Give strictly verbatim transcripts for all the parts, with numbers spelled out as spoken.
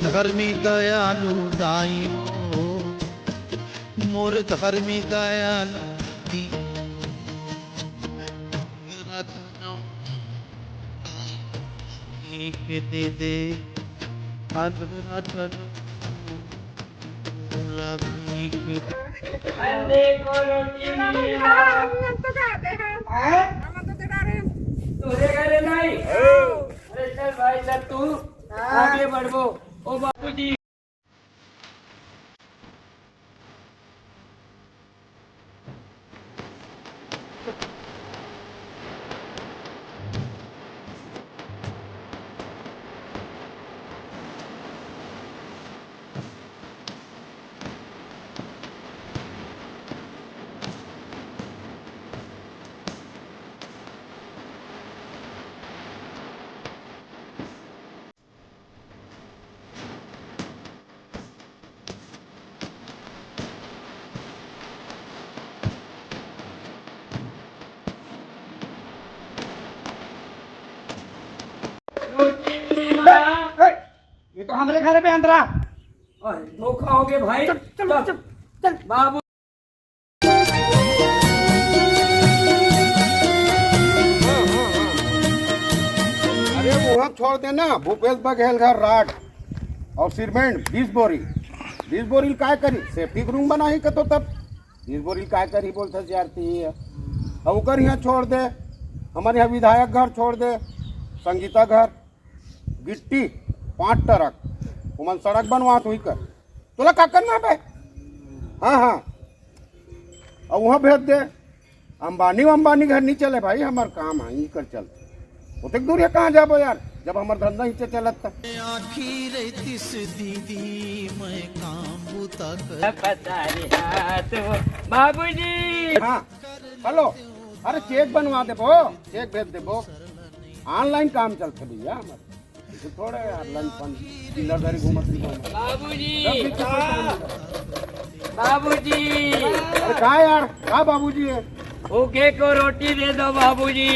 धर्मी दयालु दाई हो, मोर धर्मी दयालु दाई। रतन एक दे दे, अनरतन लगी। अंडे को रोटी मिली। हाँ? तोरे घरे नहीं? अरे चल भाई, चल तू आगे बढ़बो। ओ बाबूजी। ए, ये तो हमरे घर पे अंदरा। अरे, धोखा हो गया भाई। चल, चल, चल, चल। बाबू। अरे, वहाँ छोड़ देना, भूपेश बघेल घर राड और सीमेंट बीस बोरी। बीस बोरी काय करी? सेफ्टी रूम बना ही कतो तब। बीस बोरी काय करी बोलते यार ती है। और ओकर यहाँ छोड़ दे, हमारे यहाँ विधायक घर छोड़ दे, संगीता घर, गिट्टी पाँच ट्रक, ओमन सड़क बनवात हुई कर। तोला का करना बे? हाँ, हाँ। अब वहाँ भेज दे। अंबानी, अंबानी घर नहीं चले भाई, हमार काम है, ई कर चलते। ओतेक दूर है, कहाँ जाबो यार, जब हमार धंधा ही चलत त। आँखी रहतीस दीदी, मैं काम बुता कर। बाबूजी। हाँ, हेलो, अरे चेक बनवा देबो, चेक भेज देबो। ऑनलाइन काम चलते भैया हमारे। इसे थोड़े यार लंच पानी चिल्लर धरी घूमत नहीं घूमत। बाबूजी। सब भी चीज़ से काम लेगा। बाबूजी। अरे का यार, का बाबूजी है? भूखे को रोटी दे दो बाबूजी।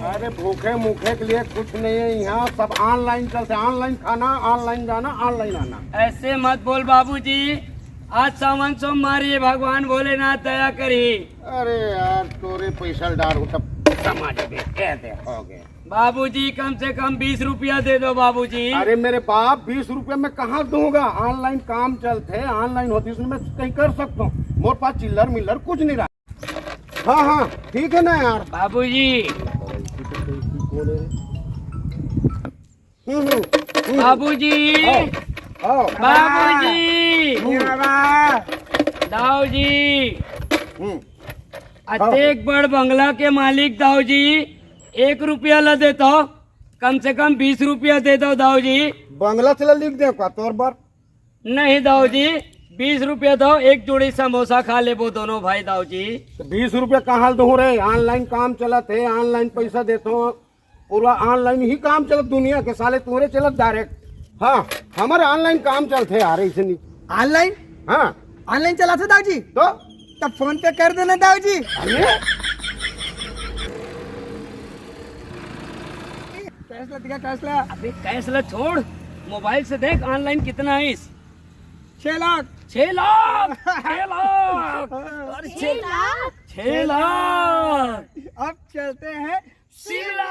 अरे भूखे मुखे के लिए कुछ नहीं है यहाँ, सब ऑनलाइन चलते, ऑनलाइन खाना, ऑनलाइन जाना, ऑनलाइन आना। ऐसे मत बोल बाबूजी, आज सावन सोमवारी है, भगवान भोलेनाथ दया करी। अरे यार, तोरे पैसा डार हो तब समाज में कह दे हो गए। बाबूजी, कम से कम बीस रुपया दे दो बाबूजी। अरे मेरे बाप, बीस रुपया मैं कहाँ दूंगा? ऑनलाइन काम चलते, ऑनलाइन होती, उसमें मैं कहीं कर सकता हूँ। मोर पास चिल्लर मिल्लर कुछ नहीं रहा। हाँ, हाँ, ठीक है ना यार। बाबूजी। हम्म, हम्म, हम्म। बाबूजी। आओ, आओ। बाबूजी। हम्म। दाऊ जी। हम्म। अतेक बड़ बंगला के मालिक दाऊ जी, एक रुपया ला देता, कम से कम बीस रुपया दे दो दाऊ जी। बंगला चला लिख दे का तोर बर? नहीं दाऊ जी, बीस रुपया दो, एक जोड़ी समोसा खा लेबो दोनों भाई दाऊ जी। तो बीस रुपया कहाँ दूँ रे? ऑनलाइन काम चलत है, ऑनलाइन पैसा देता हूँ, पूरा ऑनलाइन ही काम चलत दुनिया के साले, तोरे चलत डायरेक्ट। हाँ, हमारे ऑनलाइन काम चलते यार, ऐसे नहीं। ऑनलाइन? हाँ। ऑनलाइन चलाते दाऊ जी? तो? तब फोन पे कर देना दाऊ जी। अरे? कैश ला दिखा, कैश ला। अबे कैश ला छोड़, मोबाइल से देख ऑनलाइन कितना है इस। छह लाख। छह लाख, छह लाख। अरे छह लाख। छह लाख। अब चलते हैं शिमला।